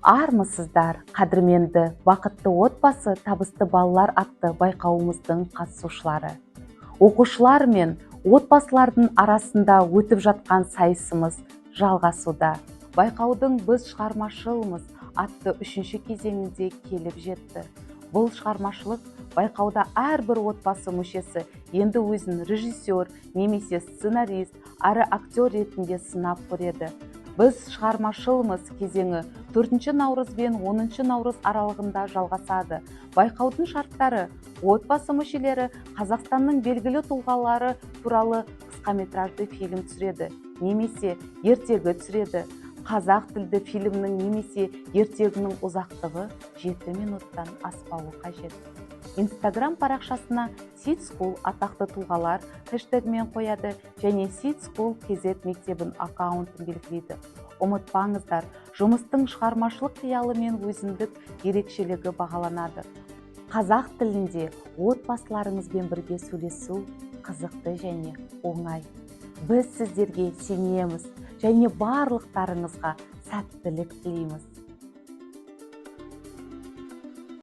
Армысыздар, қадірменді «Бақытты отбасы – табысты балалар» атты байқауымыздың қатысушылары! Оқушылар мен отбасылардың арасында өтіп жатқан сайысымыз жалғасуда. Байқаудың «Біз шығармашылмыз» атты үшінші кезеңінде келіп жетті. Бұл шығармашылық байқауда әрбір отбасы мүшесі енді өзін режиссер немесе сценарист әрі актер ретінде сынап көреді. «Біз шығармашылмыз» кезеңі 4 наурыз бен 10 наурыз аралығында жалғасады. Байқаудың шарттары: отбасы мүшелері Қазақстанның белгілі тұлғалары туралы қысқаметражды фильм түсіреді немесе ертегі түсіреді. Қазақ тілді фильмнің немесе ертегінің ұзақтығы 7 минуттан аспауы қажет. Инстаграм парақшасына Seed School атақты тұлғалар хэштегімен қояды және Seed School KZ мектебін аккаунтын белгілейді. Ұмытпаңыздар, жұмыстың шығармашылық қиялы мен өзіндік ерекшелігі бағаланады. Қазақ тілінде отбасыларыңызбен бірге сөйлесу қызықты және оңай. Біз сіздерге сенеміз және барлықтарыңызға сәттілік тілейміз.